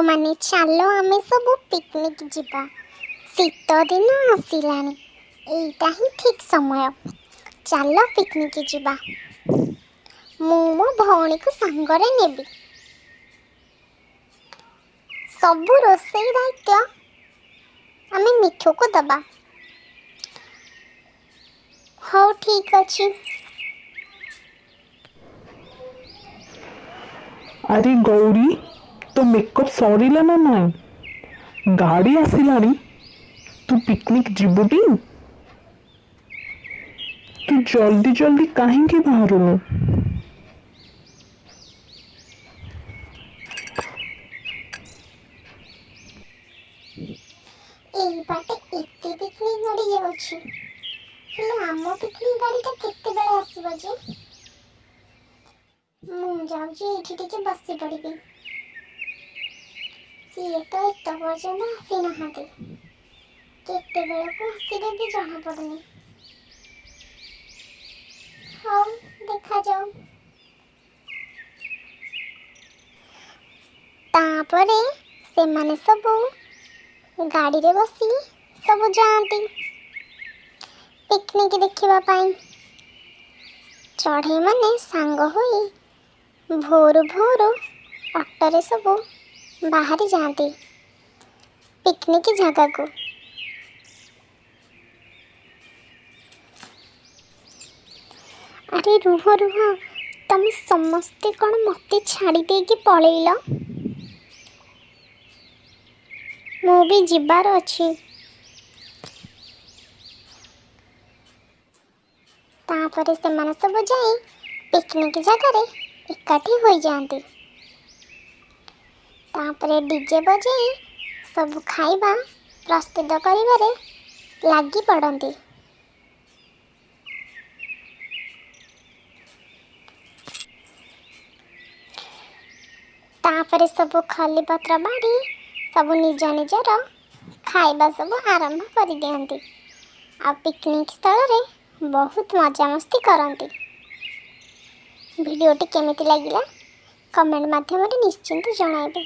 ମାନେ ଚାଲ ଆମେ ସବୁ ପିକନିକ୍ ଯିବା। ଶୀତ ଦିନ ଆସିଲାଣି, ଏଇଟା ହିଁ ଠିକ୍ ସମୟ। ଚାଲ ପିକନିକ୍ ଯିବା। ମୁଁ ମୋ ଭଉଣୀକୁ ସାଙ୍ଗରେ ନେବି। ସବୁ ରୋଷେଇ ଦାୟିତ୍ୱ ଆମେ ମିଠୁକୁ ଦେବା। ହଉ, ଠିକ୍ ଅଛି। ଆରେ ଗୌରୀ, ତୋ ମେକଅପ୍ ସରିଲା ନା ନାଇଁ? ଗାଡ଼ି ଆସିଲାଣି, ତୁ ପିକନିକ୍ ଯିବୁଟି? ତୁ ଜଲ୍ଦି ଜଲ୍ଦି କାହିଁକି ବାହାରୁନୁ? ଏଇ ବାଟେ ଏତେ ପିକନିକ୍ ଗାଡ଼ି ଯାଉଛି, ହେଲେ ଆମ ପିକନିକ୍ ଗାଡ଼ିଟା କେତେବେଳେ ଆସିବ ଯେ? ମୁଁ ଯାଉଛି ଏଇଠି ଟିକେ ବସି ପଡ଼ିବି। ସିଏ ତ ଏତେ ପର୍ଯ୍ୟନ୍ତ ଆସିନାହାନ୍ତି, କେତେବେଳକୁ ଆସିବେ ବି ଜଣାପଡ଼ୁନି। ହଉ, ଦେଖାଯାଉ। ତାପରେ ସେମାନେ ସବୁ ଗାଡ଼ିରେ ବସି ସବୁ ଯାଆନ୍ତି ପିକନିକ୍ ଦେଖିବା ପାଇଁ। ଚଢ଼େଇମାନେ ସାଙ୍ଗ ହୋଇ ଭୋରୁ ଭୋରୁ ଅଟୋରେ ସବୁ ବାହାରି ଯାଆନ୍ତି ପିକନିକ୍ ଜାଗାକୁ। ଆରେ ରୁହ ରୁହ, ତମେ ସମସ୍ତେ କ'ଣ ମୋତେ ଛାଡ଼ି ଦେଇକି ପଳେଇଲ? ମୁଁ ବି ଯିବାର ଅଛି। ତାପରେ ସେମାନେ ସବୁ ଯାଇ ପିକନିକ୍ ଜାଗାରେ ଏକାଠି ହୋଇଯାଆନ୍ତି। ତାପରେ ଡିଜେ ବଜେଇ ସବୁ ଖାଇବା ପ୍ରସ୍ତୁତ କରିବାରେ ଲାଗି ପଡ଼ନ୍ତି। ତାପରେ ସବୁ ଖଲିପତ୍ର ବାଢ଼ି ସବୁ ନିଜ ନିଜର ଖାଇବା ସବୁ ଆରମ୍ଭ କରିଦିଅନ୍ତି ଆଉ ପିକନିକ୍ ସ୍ଥଳରେ ବହୁତ ମଜାମସ୍ତି କରନ୍ତି। ଭିଡ଼ିଓଟି କେମିତି ଲାଗିଲା କମେଣ୍ଟ ମାଧ୍ୟମରେ ନିଶ୍ଚିନ୍ତ ଜଣାଇବେ।